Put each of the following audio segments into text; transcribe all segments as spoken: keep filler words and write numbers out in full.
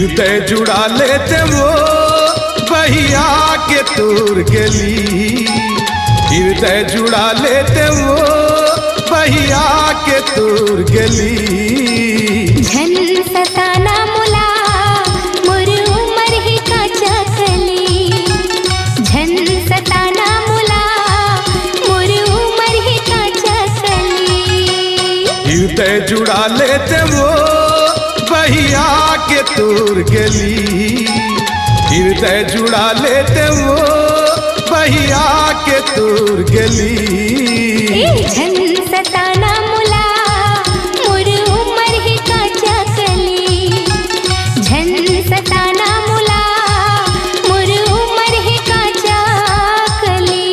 हृदय जुड़ा लेते वो बहिया के तोर गली, हृदय जुड़ा लेते वो बहिया के तोर गली। झन सताना मोला, मोर उमर हे काचा कली। झन सताना मोला, मोर उमर हे काचा कली। हृदय जुड़ा लेते वो बहिया के तोर गली, हृदय जुड़ा लेते वो बहिया के तोर गली। ए झन सताना मोला, मोर उमर हे काचा कली। झन सताना मोला, मोर उमर हे काचा कली।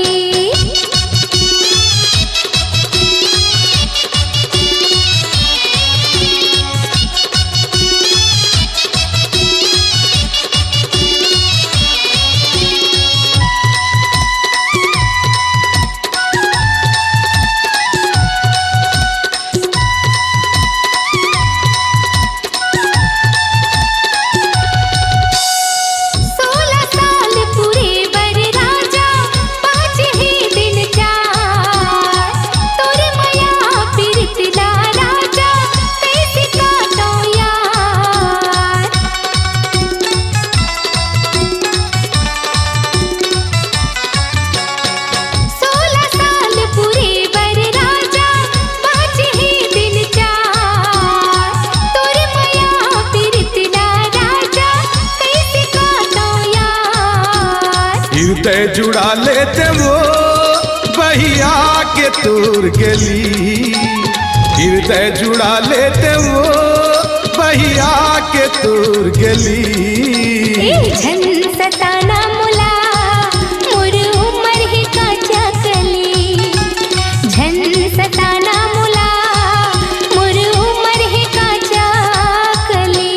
सोलह साल पूरे बर राजा, पाँच ही दिन चार, तोर मया पीरित ला राजा, तैं सिखा दो यार। सोलह साल पूरे बर राजा, पाँच ही दिन चार, तोर मया पीरित ला राजा, तैं सिखा दो यार। हृदय जुड़ा लेते वो बहिया के तोर गली, हृदय जुड़ा लेते वो बहिया के तोर गली। ए झन सताना मोला, मोर उमर हे काचा कली। झन सताना मोला, मोर उमर हे काचा कली।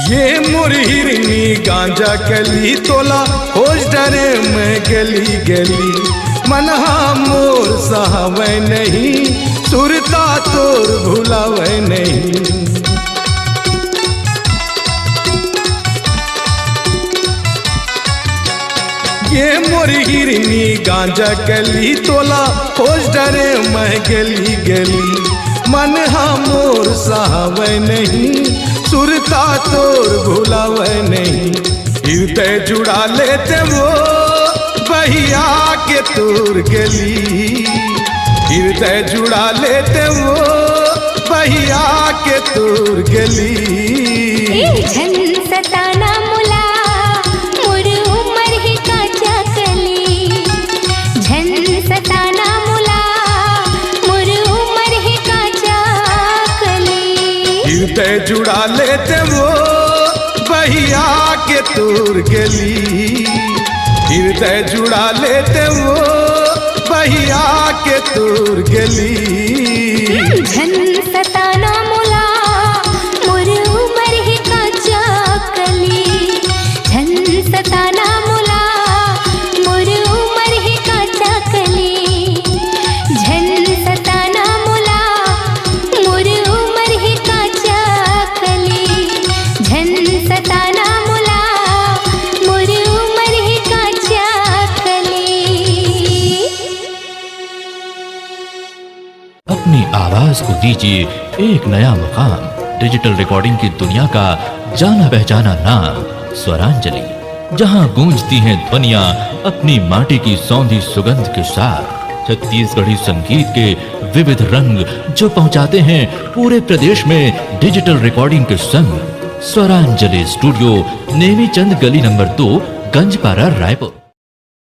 ये मोर हिरनी गांजा कली, तोला खोज डरे मैं गली गली। मन हा मोर सहावै नहीं, सुरता तोर भुलावै नहीं। ये मोर हिरनी गांजा कली, तोला खोज डरे मैं गली गली। मन हा मोर सहावै नहीं, सुरता तोर भुलावै नहीं। हृदय जुड़ा लेते वो बहिया के तोर गली, हृदय जुड़ा लेते वो बहिया के तोर गली। ए झन सताना मोला, मोर उमर हे काचा कली। झन सताना मोला, मोर उमर हे काचा कली। हृदय जुड़ा लेते वो बहिया के तोर गली, हृदय जुड़ा लेते वो बहिया के तोर गली। झन सताना मोला, मोर उमर हे काचा कली। झन सताना मोला, मोर उमर हे काचा कली। झन सताना मोला, मोर उमर हे काचा कली। झन सताना मोला, मोर उमर हे काचा कली। अपनी आवाज को दीजिए एक नया मुकाम। डिजिटल रिकॉर्डिंग की दुनिया का जाना पहचाना नाम स्वरांजलि, जहां गूंजती हैं ध्वनियां अपनी माटी की सौंधी सुगंध के साथ। छत्तीसगढ़ी संगीत के विविध रंग जो पहुंचाते हैं पूरे प्रदेश में डिजिटल रिकॉर्डिंग के संग। स्वरांजलि स्टूडियो, नेमीचंद गली नंबर दो, गंजपारा, रायपुर।